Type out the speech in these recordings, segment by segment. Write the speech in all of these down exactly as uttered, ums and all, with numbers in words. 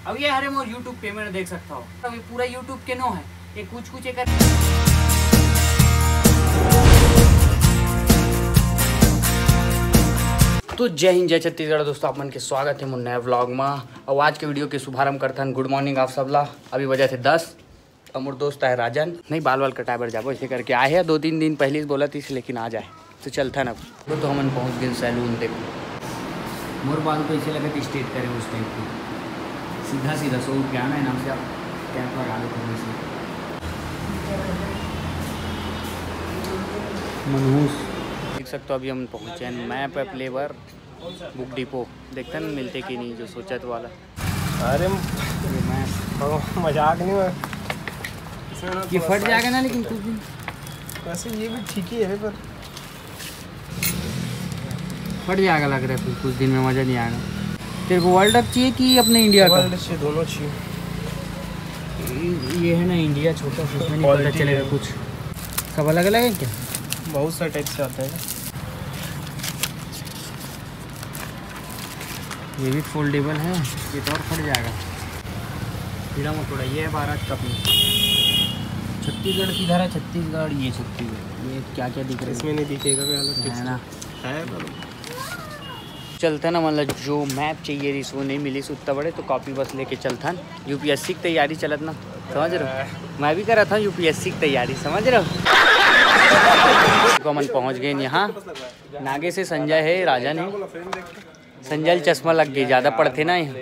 अब ये हरे मोर YouTube payment देख सकता हो। अब ये पूरा YouTube के नो है, ये कुछ कुछ एकर। तो जय हिंद, जय छत्तीसगढ़ दोस्तों, आप मन के स्वागत है मोर नया व्लॉग में। और आज के वीडियो के शुभारंभ करथन गुड मॉर्निंग आप सबला। अभी बजे थे दस। और मोर दोस्त है राजन, नहीं, बाल वाल कटाए बर जाबो, ऐसे करके आए हैं। दो तीन दिन पहले ही बोला थी, लेकिन आ जाए तो चलथन अब। तो, तो हमन पहुंच गए सैलून। देखो, मोर बाल तो ऐसे लगे थे स्ट्रेट करे उस टाइप के, सीधा सीधा। सौ रुपया ना, नाम से आप कैप लगा देते हैं वैसे। मनहूस। देख सकते हो, अभी हम पहुंचे हैं मैप ऐप लेबर बुक डिपो। देखते हैं मिलते कि नहीं, जो सोचा तो वाला। अरे, ये मैं मजाक नहीं हुआ। इसमें ना ये थोड़ा फट size जाएगा ना, लेकिन कुछ दिन। वैसे ये भी ठीक ही है, पर फट जाएगा लग रहा है फिर कुछ दिन में, मज़ा नहीं आएगा। तेरे को वर्ल्ड कप चाहिए कि अपने इंडिया का? वर्ल्ड चाहिए, दोनों चाहिए। ये है ना इंडिया छोटा सा, इसमें नहीं पता चलेगा कुछ। सब अलग अलग है क्या? बहुत सारे टाइप से आते हैं। ये भी फोल्डेबल है, ये तो और फट जाएगा। कीड़ा मकोड़ा, ये है महाराज का अपनी। छत्तीसगढ़ किधर है? छत्तीसगढ़, ये छत्तीसगढ़। ये क्या क्या दिख रहा है? इसमें नहीं दिखेगा, अलग है ना? है, पर चलते ना, मतलब जो मैप चाहिए रही वो नहीं मिली उत्ता बड़े, तो कॉपी बस लेके चलथन। यूपीएससी की तैयारी चलत ना, समझ रहे हो? मैं भी कर रहा था यूपीएससी की तैयारी, समझ रहे हो? तो हमन पहुंच गए यहाँ। नागेश है, संजय है, राजन है। संजय ल चश्मा लग गई, ज्यादा पढ़ते ना यहाँ।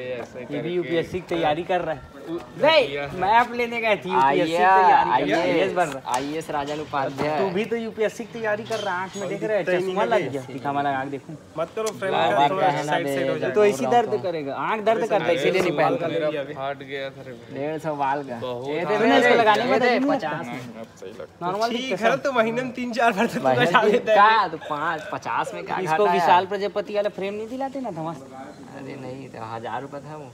ये भी यूपीएससी की तैयारी कर रहा है। नहीं, मैप लेने गए थे, यूपीएससी की तैयारी कर रहा है, आईएएस बन रहा है। आईएएस राजन उपाध्याय। तू भी तो यूपीएससी की तैयारी कर रहा है, आंख में देख रहे हैं, चश्मा लग गया। दिखा, मैं लगा के देखूं। मत करो, फ्रेम का थोड़ा साइड साइड हो जाए। तो इसी दर्द करेगा, आंख दर्द करता है, इसीलिए नहीं पहनता। फाट गया था रे भाई। डेढ़ सौ बाल का। बहुत ये देखो ना, इसको लगाने में पचास में। नॉर्मल ठीक है, तो महीने में तीन चार बार तो तू लगा लेता है। का तो पाँच, पचास में क्या इसको घाटा है विशाल यार? प्रजापति वाला फ्रेम नहीं दिलाते ना, थमा? अरे नहीं, तो हजार रुपया था वो।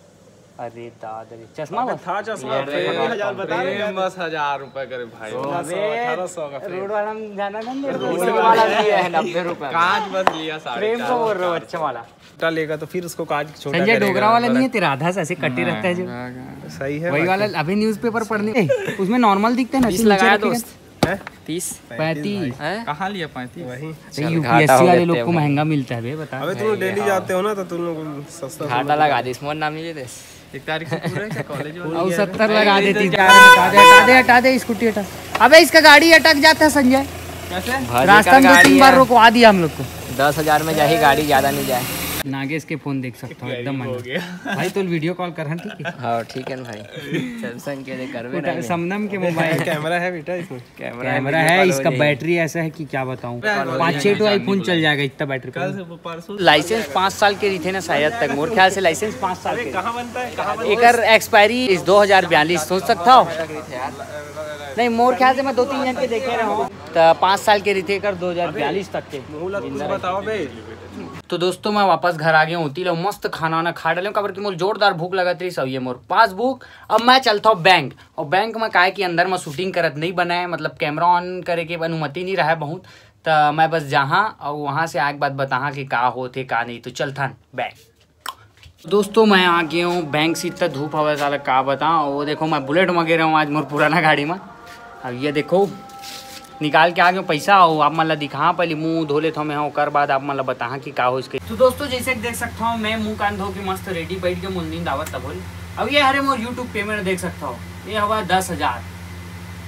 अरे दादा रे, चश्मा अबे बस? था चश्मा, ये फ्रेम देखो, हजार बता रहे हैं। फ्रेम बस हजार रुपया करे भाई। ओ, अबे, अठारह सौ का फ्रेम। रोड वाला में जाना था ना, रोड रोड वाला वाला भी है, नब्बे रुपया। कांच बस लिया साढ़े फ्रेम को चार बोल रहे हो, सौ। अच्छा वाला। छोटा लेगा तो फिर उसको कांच छोटा संजय करेगा। डोगरा वाला नहीं है तेरा, आधा से ऐसे कटे रहता है जो। हाँ, हाँ। सही है वही बात वाला है। अभी न्यूज़पेपर पढ़ने, ए, उसमें नॉर्मल दिखते हैं ना, बीस ऐसे नीचे लगाया रखेगा। दोस्त। हैं? तीस। पैंतीस। पैंतीस। हैं? कहाँ लिया पैंतीस? वही। सही, चल, घाटा यूपीएससी हो वाले गया लोग को तेरे महंगा मिलता है बे, बता। अबे तुम लोग डेली जाते हो ना, तो तुम लोग सस्ता घाटा समझ लगा लो। दे, इस मोर नाम नहीं लेते। एक तारीख से पूरा है क्या कॉलेज वाला? और सत्तर लगा देती। हटा दे, हटा दे, हटा दे, स्कूटी हटा। अबे इसका गाड़ी अटक जाता है संजय। कैसे? रास्ता में दो तीन बार रुकवा दिया हम लोग को। दस हजार में जाही गाड़ी, ज्यादा नहीं जाए। नागेश के फोन देख सकता हूँ, एकदम महंगा। भाई तो वीडियो कॉल कर, ठीक है? हाँ, ठीक है ना भाई। सैमसंग के दे करबे उठा, नहीं। समनम के मोबाइल। कैमरा है बेटा इसमें। कैमरा कैमरा वीडियो है, कॉल हो इसका जाएगी। बैटरी ऐसा है कि क्या बताऊं, पाँच छह तो आईफोन चल जाएगा इतना बैटरी पर। लाइसेंस पाँच साल के रहिथे ना शायद तक, मोर ख्याल से लाइसेंस पाँच साल के। कहाँ बनता है, कहाँ बनता है? एकर एक्सपायरी इस दो हज़ार बयालीस, सोच सकता हो। नहीं, मोर ख्याल से मैं दो तीन जन के देखे रहे हूँ, तो पाँच साल के रहिथे एकर, दो हज़ार बयालीस तक के। मुँह ला कुछ बताओ बे। तो दोस्तों, मैं वापस घर आ गया हूँ। ओती ला मस्त खाना वाना खा डाले हूँ, काबर कि मोर जोरदार भूख लगत रही। सब ये मोर पासबुक। अब मैं चलता हूँ बैंक, और बैंक में काहे कि अंदर में शूटिंग करत नहीं बनाए, मतलब कैमरा ऑन करे के अनुमति नहीं रहा है बहुत, त मैं बस जहाँ और वहाँ से आए के बाद बताहा कि का होथे का नहीं। तो चलथन बैंक। दोस्तों, मैं आ गया हूँ बैंक से। इतना धूप हवा साला, का बताऊँ। वो देखो, मैं बुलेट में गे रहा हूँ आज, मोर पुराना गाड़ी में। अब ये देखो, निकाल के आ गया पैसा, और आप मन ला दिखा, पहले मुंह धो लेता हूँ मैं, ओकर बाद आप मन ला बताहा कि का हो इसके। तो दोस्तों, जैसे कि देख सकता हूँ, मैं मुंह कान धो के मस्त रेडी बैठ के मुंह नींद आवत तब होल। अब ये हरे मोर YouTube पेमेंट देख सकता हो, ये हवा दस हजार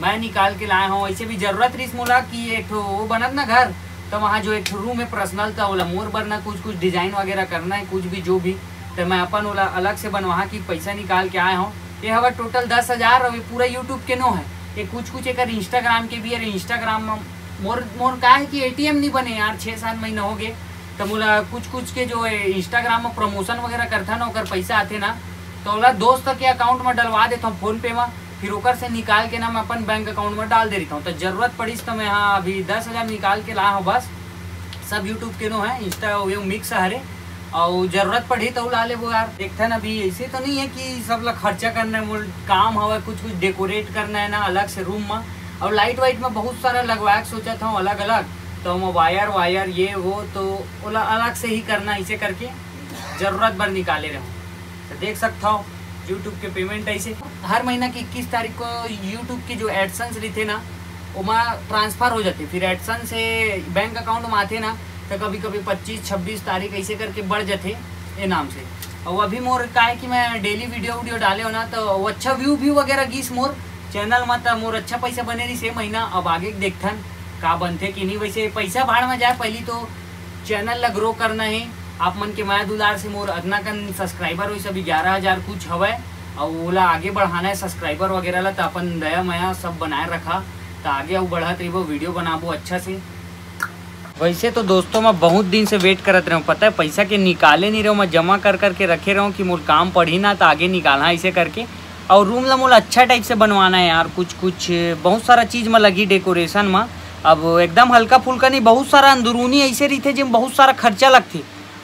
मैं निकाल के लाया हूँ। ऐसे भी जरूरत रहीस मोला कि एक ठो वो बनत ना घर, तो वहाँ जो एक ठो रूम है पर्सनल, तो ओला मोर बर ना कुछ कुछ डिजाइन वगैरह करना है, कुछ भी जो भी, तो मैं अपन ओला अलग से बनवा के पैसा निकाल के आया हूँ। ये हवा टोटल दस हजार और ये पूरा YouTube के नो है। ये कुछ कुछ एकर Instagram के भी है। Instagram में मोर मोर का है कि एटीएम नहीं बने यार, छः सात महीना हो गए, तो मोला कुछ कुछ के जो है Instagram में प्रमोशन वगैरह करता ना, ओकर पैसा आते ना, तो ओला दोस्त के अकाउंट में डलवा देता हूँ फोन पे में, फिर ओकर से निकाल के ना मैं अपन बैंक अकाउंट में डाल दे रही हूँ। तो जरूरत पड़ीस तो मैं, हाँ, अभी दस हजार निकाल के ला हूँ बस। सब YouTube के नो है, इंस्टा वो मिक्स हरे, और जरूरत पड़ही तो ला लेबो यार। देखथन अभी ऐसे तो नहीं है कि सब ला खर्चा करना है, मोर काम हवा कुछ कुछ डेकोरेट करना है ना अलग से रूम में, और लाइट वाइट में बहुत सारा लगवाए के सोचत हूँ अलग अलग, तो हम वायर वायर ये वो तो ओला अलग से ही करना, इसे करके जरूरत बर निकाले रहूँ। तो देख सकता हो, YouTube के पेमेंट ऐसे हर महीना की इक्कीस तारीख को YouTube के जो एडसेंस रहिथे ना, ओमा ट्रांसफर हो जाथे। फिर एडसेंस से बैंक अकाउंट में आथे ना, तो कभी कभी पच्चीस छब्बीस तारीख ऐसे करके बढ़ जाथे ये नाम से। और अभी मोर का है कि मैं डेली वीडियो वीडियो डाले हो ना, तो वो अच्छा व्यू व्यू वगैरह गीस मोर चैनल में, तो मोर अच्छा पैसा बने रही से महीना। अब आगे देखथन का बनथे कि नहीं। वैसे पैसा भाड़ में जाए, पहली तो चैनल ला ग्रो करना है। आप मन के माया दुलार से मोर अदना कन सब्सक्राइबर होइस, अभी ग्यारह हजार कुछ हवय, और ओला आगे बढ़ाना है सब्सक्राइबर वगैरह ला, तो अपन दया मया सब बनाए रखा, तो आगे अउ बढ़त रहिबो, वीडियो बनाबो अच्छा से। वैसे तो दोस्तों, मैं बहुत दिन से वेट करत रहूँ, पता है, पैसा के निकाले नहीं रहूँ, मैं जमा कर करके रखे रहूँ कि मोर काम पड़ी ना तो आगे निकालना ऐसे करके। और रूम ला मोला अच्छा टाइप से बनवाना है यार, कुछ कुछ बहुत सारा चीज में लगी डेकोरेशन में। अब एकदम हल्का फुल्का नहीं, बहुत सारा अंदरूनी ऐसे रहिथे जिन बहुत सारा खर्चा लगथे,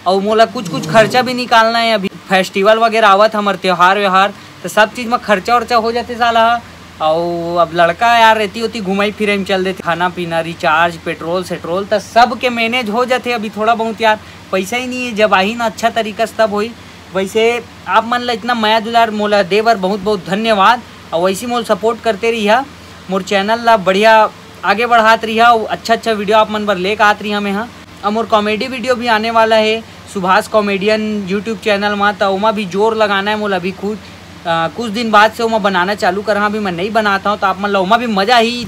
और मोला कुछ कुछ खर्चा भी निकालना है। अभी फेस्टिवल वगैरह आवत, हमर त्योहार व्यवहार, तो सब चीज में खर्चा उर्चा हो जाथे साला। और अब लड़का यार रहती होती घुमाई फिराई में चल देथे, खाना पीना, रिचार्ज, पेट्रोल सेट्रोल, तो सब के मैनेज हो जाथे अभी थोड़ा बहुत यार। पैसा ही नहीं है, जब आही ना अच्छा तरीका से तब होई। वैसे आप मन ला इतना मया दुलार मोला दे बर बहुत बहुत धन्यवाद, और वैसे मोल सपोर्ट करते रहिया, मोर चैनल ला बढ़िया आगे बढ़ात रहिया, और अच्छा अच्छा वीडियो आप मन बर लेके आत रहिया मैं हाँ। और मोर कॉमेडी वीडियो भी आने वाला है सुभाष कॉमेडियन YouTube चैनल में, तो ओमा भी जोर लगाना है मोला। अभी कुछ आ, कुछ दिन बाद से ओमा बनाना चालू करा, अभी मैं नहीं बनाता हूँ, तो आप मन ला ओमा भी मजा ही।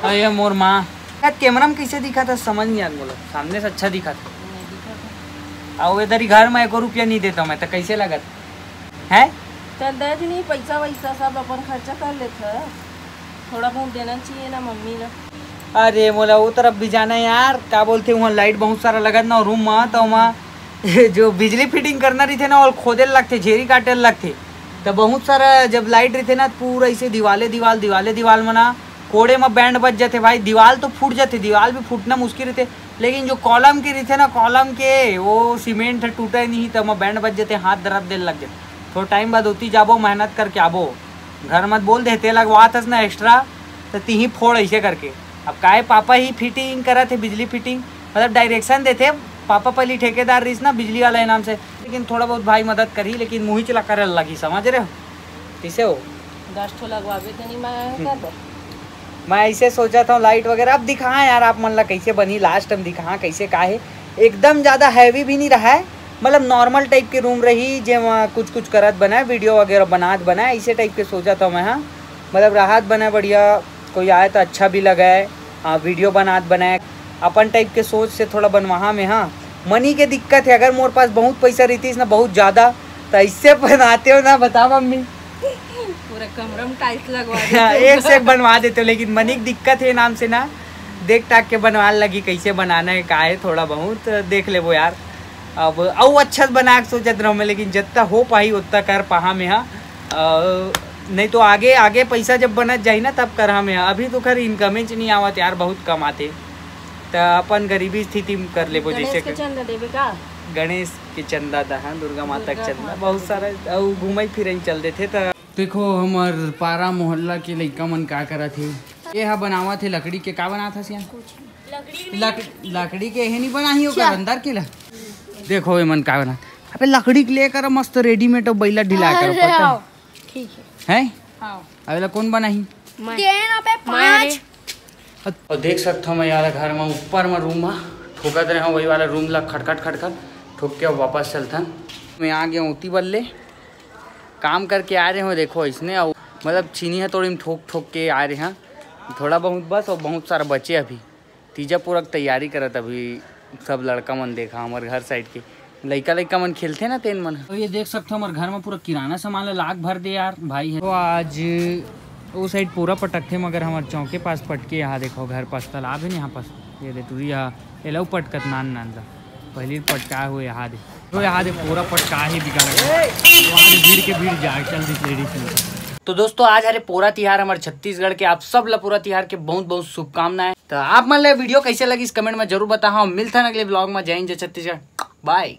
अरे मोर माँ, यार कैमरा में कैसे दिखा था, समझ नहीं यार, मोला सामने से अच्छा दिखा था। और इधर ही घर में एको रुपया नहीं देता मैं, तो कैसे लगत है? चल दे जी, नहीं पैसा वैसा सब अपन खर्चा कर लेते हैं, थोड़ा बहुत देना चाहिए ना मम्मी ला। अरे मोला वो तरफ भी जाना है यार, का बोलते वहाँ लाइट बहुत सारा लगत ना रूम में, तो वहाँ जो बिजली फिटिंग करना रहिथे ना, वो खोदे ल लगथे, झेरी काटे ल लगथे। तो बहुत सारा जब लाइट रहिथे ना, पूरा ऐसे दीवाले दीवाल, दीवाले दीवाल में ना कोड़े में बैंड बज जाथे भाई। दीवाल तो फूट जाथे, दीवाल भी फूटना मुश्किल रहिथे, लेकिन जो कॉलम के रहिथे ना, कॉलम के वो सीमेंट ह टूटे नहीं, तो मैं बैंड बज जाथे, हाथ दर्द दे लग जाथे। थोड़ा टाइम बाद ओती जाबो, मेहनत करके आबो। घर मत बोल देते लगवात हस ना एक्स्ट्रा, तो तिही फोड़ ऐसे करके। अब काहे पापा ही फिटिंग करत हे, बिजली फिटिंग, मतलब डायरेक्शन देथे। पापा पहली ठेकेदार रहिस ना बिजली वाला नाम से, लेकिन थोड़ा बहुत भाई मदद करही, लेकिन मुही चला करे लगी, समझ रहे हो? कैसे हो? दस ठो लगवाबे तो नहीं, मैं कर दो। मैं ऐसे सोचा था लाइट वगैरह, अब दिखा यार आप मन ला कैसे बनी, लास्ट टाइम दिखा कैसे का है। एकदम ज़्यादा हैवी भी नहीं रहा है, मतलब नॉर्मल टाइप के रूम रही, जेमा कुछ कुछ करत बनाए, वीडियो वगैरह बनात बनाए, ऐसे टाइप के सोचा था मैं। हाँ, मतलब राहत बनाए बढ़िया, कोई आए तो अच्छा भी लगे, हाँ, वीडियो बनात बनाए, अपन टाइप के सोच से थोड़ा बनवाहा में। हाँ, मनी के दिक्कत है, अगर मोर पास बहुत पैसा रहतीस ना, बहुत ज़्यादा, तो ऐसे बनाते हो ना, बता मम्मी। पूरा कमरा में टाइल्स लगवा देते हो। एक से एक बनवा देते हो, लेकिन मनी के दिक्कत है नाम से ना, देख टाक के बनवा लगी, कैसे बनाना है, का है, थोड़ा बहुत देख लेबो यार। अब अउ अच्छा बना के सोचत रहूँ मैं, लेकिन जितना हो पाही उतना कर पाहा में। हाँ, अ, नहीं तो आगे, आगे पैसा जब बनत जाही ना, तब करहा में। अभी तो खैर इनकम ही नहीं आवत यार, बहुत कम आते, त अपन गरीबी स्थिति में कर लेबो। गणेश जैसे के कर चंदा देबे का? गणेश के चंदा दा, हाँ, दुर्गा माता के दुर्गा चंदा, माता बहुत के सारा। अउ घूमे फिरे में चल देथे। त देखो, हमर पारा मोहल्ला के लइका मन का करत हे। ये हा बनावत हे लकड़ी के, का बनात हस यार? लकड़ी लक-, लकड़ी के हे नहीं बनाही, ओकर क्या? अंदर के ला। देखो, ये मन का बना, अबे लकड़ी के लेकर मस्त रेडीमेड बैला ढिला कर, अरे पता है? आओ। ठीक है। हैं? हाँ। अबे ला कौन बनाही? मैं। देन अबे मैं पाँच। रे। और देख सकता हूँ मैं यार, घर में ऊपर में रूम में ठोकत रहे हूँ, वही वाला रूम ला खटखट खटखट ठोक के अब वापस चलथन। मैं आ गया ऊती बल्ले, काम करके आ रहे हो, देखो इसने, और मतलब चीनी है थोड़ी में ठोक ठोक के आ रहे हैं, थोड़ा बहुत बस, और बहुत सारा बचे अभी। तीजा पूरा के तैयारी करत अभी सब लड़का मन, देखा हमर घर साइड के लइका लइका मन खेलथे ना, तेन मन। तो ये देख सकते हो, हमर घर में पूरा किराना सामान ला लाग भर दे यार, भाई है। तो आज वो साइड पूरा पटकथे, मगर हमर चौके पास पटके। यहाँ देखो, घर पास तालाब है ना, यहाँ पास ये दे टूरी, यहाँ एलऊ पटकत नान नान ला। पहली पटका हुए यहाँ दे, तो यहाँ दे पूरा पटका ही बिका लगा। वहाँ दे भीड़ के भीड़ जाए चल दिस लेडीज में। तो दोस्तों, आज हरे पोरा तिहार हमर छत्तीसगढ़ के, आप सब ला पोरा तिहार के बहुत बहुत शुभकामनाएं। तो आप मन ला वीडियो कैसे लगिस, कमेंट में जरूर बताओ। मिलथन अगले ब्लॉग में। जय हिंद, जय छत्तीसगढ़, बाय।